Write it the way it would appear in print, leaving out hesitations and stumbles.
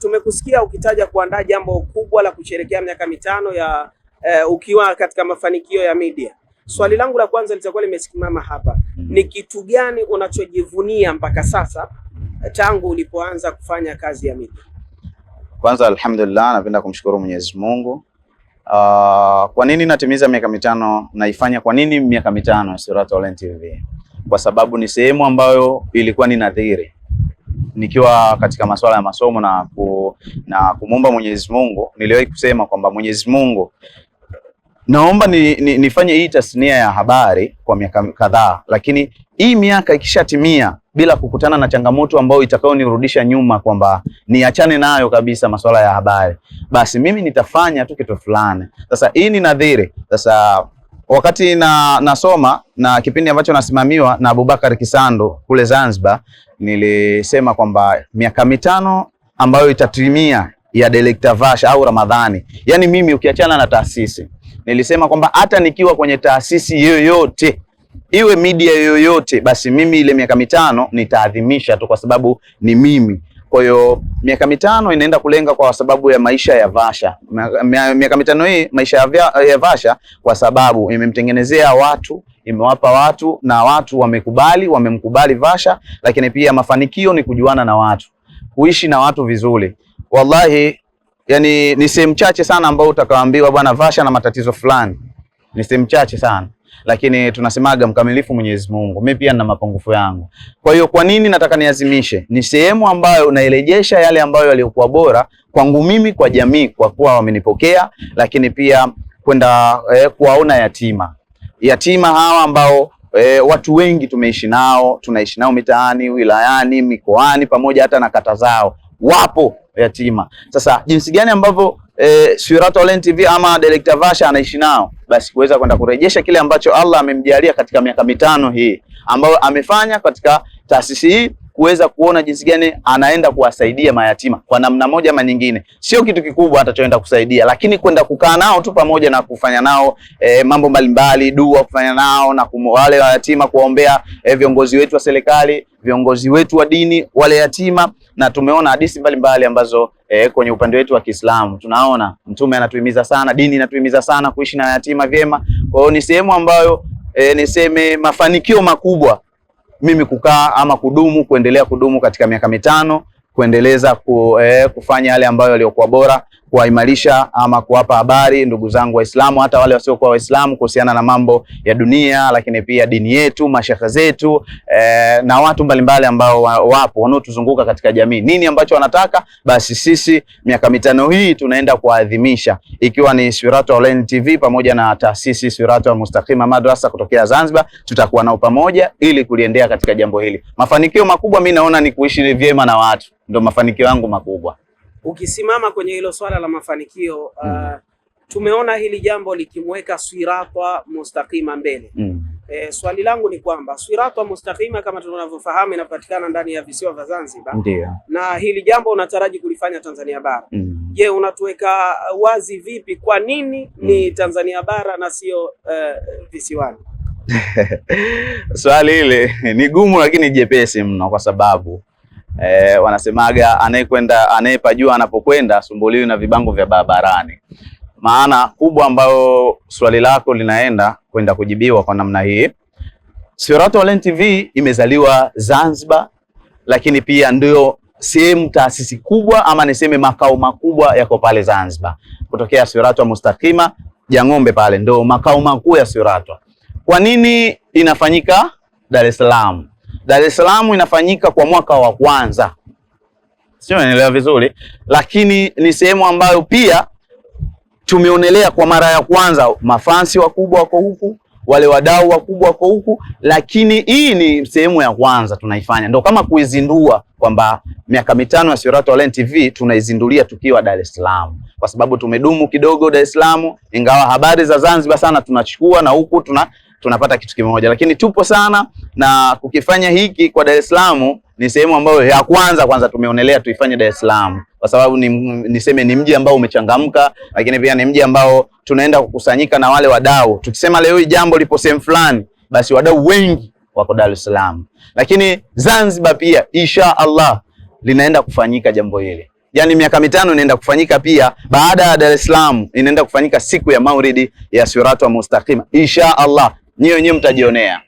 Tumekusikia ukitaja kuandaa jambo kubwa la kusherehekea miaka 5 ya ukiwa katika mafanikio ya media. Swali langu la kwanza litakuwa limesimama hapa. Ni kitu gani unachojivunia mpaka sasa tangu ulipoanza kufanya kazi ya media? Kwanza alhamdulillah, napenda kumshukuru Mwenyezi Mungu. Kwa nini natimiza miaka 5 naifanya? Kwa nini miaka 5 Siratu Online TV? Kwa sababu ni sehemu ambayo ilikuwa ni nadhiri nikiwa katika masuala ya masomo na kumwomba Mwenyezi Mungu. Niliwahi kusema kwamba Mwenyezi Mungu, naomba nifanye hii tasnia ya habari kwa miaka kadhaa, lakini hii miaka ikishatimia bila kukutana na changamoto ambayo itakayonirudisha nyuma kwamba niachane nayo kabisa masuala ya habari, basi mimi nitafanya tu kitu fulani. Sasa hii ni nadhiri. Sasa wakati nasoma na kipindi ambacho nasimamiwa na Abubakar Kisando kule Zanzibar, nilisema kwamba miaka 5 ambayo itatimia ya Director Vasha au Ramadhani, yani mimi ukiachana na taasisi, nilisema kwamba hata nikiwa kwenye taasisi yoyote iwe media yoyote, basi mimi ile miaka 5 nitaadhimisha tu, kwa sababu ni mimi. Kwa hiyo miaka 5 inaenda kulenga kwa sababu ya maisha ya Vasha. Miaka 5 hii maisha ya Vasha, kwa sababu imemtengenezea watu, imewapa watu na watu wamekubali, wamemkubali Vasha. Lakini pia mafanikio ni kujuana na watu, kuishi na watu vizuri. Wallahi, yani ni sehemu chache sana ambayo utakaambiwa bwana Vasha na matatizo fulani, ni sehemu chache sana. Lakini tunasemaga mkamilifu Mwenyezi Mungu. Mimi pia nina mapungufu yangu. Kwa hiyo kwa nini nataka niazimishe? Ni sehemu ambayo nairejesha yale ambayo yalikuwa bora kwangu mimi, kwa jamii, kwa kuwa wamenipokea, lakini pia kwenda kuwaona yatima. Yatima hawa ambao watu wengi tumeishi nao, tunaishi nao mitaani, wilayani, mikoani, pamoja hata na kata zao. Wapo yatima. Sasa jinsi gani ambavyo Siratu Online TV ama Director Vasha anaishi nao, basi kuweza kwenda kurejesha kile ambacho Allah amemjalia katika miaka 5 hii ambayo amefanya katika taasisi hii, kuweza kuona jinsi gani anaenda kuwasaidia mayatima kwa namna moja ama nyingine. Sio kitu kikubwa atachoenda kusaidia, lakini kwenda kukaa nao tu pamoja na kufanya nao mambo mbalimbali, dua kufanya nao na wale yatima kuwaombea viongozi wetu wa serikali, viongozi wetu wa dini, wale yatima. Na tumeona hadithi mbalimbali ambazo kwenye upande wetu wa Kiislamu tunaona Mtume anatuhimiza sana, dini inatuhimiza sana kuishi na yatima vyema. Kwa hiyo ni sehemu ambayo niseme mafanikio makubwa mimi kukaa ama kudumu, kuendelea kudumu katika miaka 5, kuendeleza kufanya yale ambayo yaliokuwa bora, kuwaimarisha ama kuwapa habari ndugu zangu Waislamu, hata wale wasiokuwa Waislamu kuhusiana na mambo ya dunia, lakini pia dini yetu, mashehe zetu, na watu mbalimbali ambao wapo wanaotuzunguka katika jamii. Nini ambacho wanataka? Basi sisi miaka 5 hii tunaenda kuadhimisha, ikiwa ni Siratu Online TV pamoja na taasisi Siratu Mustaqima Madrasa kutokea Zanzibar, tutakuwa nao pamoja ili kuliendea katika jambo hili. Mafanikio makubwa mimi naona ni kuishi vyema na watu, ndio mafanikio yangu makubwa. Ukisimama kwenye hilo swala la mafanikio, tumeona hili jambo likimweka Sirata Mustaqima mbele. Swali langu ni kwamba Sirata Mustaqima kama tunavyofahamu inapatikana ndani ya visiwa vya Zanzibar. Ndiyo. Na hili jambo unataraji kulifanya Tanzania bara. Je, unatuweka wazi vipi kwa nini ni Tanzania bara na sio visiwani? Swali hili ni gumu lakini jepesi mno, kwa sababu wanasemaga anayepajua anapokwenda asumbuliwi na vibango vya barabarani. Maana kubwa ambayo swali lako linaenda kwenda kujibiwa kwa namna hii, Siratu Online TV imezaliwa Zanzibar, lakini pia ndio sehemu taasisi kubwa ama niseme makao makubwa yako pale Zanzibar, kutokea Siratu Mustaqima Jang'ombe pale ndio makao makuu ya Siratu. Kwa nini inafanyika Dar es Salaam? Dar es Salaam inafanyika kwa mwaka wa kwanza, sio, naelewa vizuri, lakini ni sehemu ambayo pia tumeonelea kwa mara ya kwanza mafansi wakubwa wako huku, wale wadau wakubwa wako huku, lakini hii ni sehemu ya kwanza tunaifanya, ndio kama kuizindua kwamba miaka 5 ya Siratu Online TV tunaizindulia tukiwa Dar es Salaam, kwa sababu tumedumu kidogo Dar es Salaam, ingawa habari za Zanzibar sana tunachukua na huku tunapata kitu kimoja, lakini tupo sana na kukifanya hiki kwa Dar es Salaam ni sehemu ambayo ya kwanza tumeonelea tuifanye Dar es Salaam, kwa sababu niseme ni mji ambao umechangamka, lakini pia ni mji ambao tunaenda kukusanyika na wale wadau. Tukisema leo hii jambo lipo sehemu fulani, basi wadau wengi wako Dar es Salaam. Lakini Zanzibar pia insha Allah linaenda kufanyika jambo hili. Yaani miaka 5 inaenda kufanyika pia baada ya Dar es Salaam, inaenda kufanyika siku ya Maulidi ya Sirata Mustaqima. Insha Allah, nyinyi wenyewe mtajionea.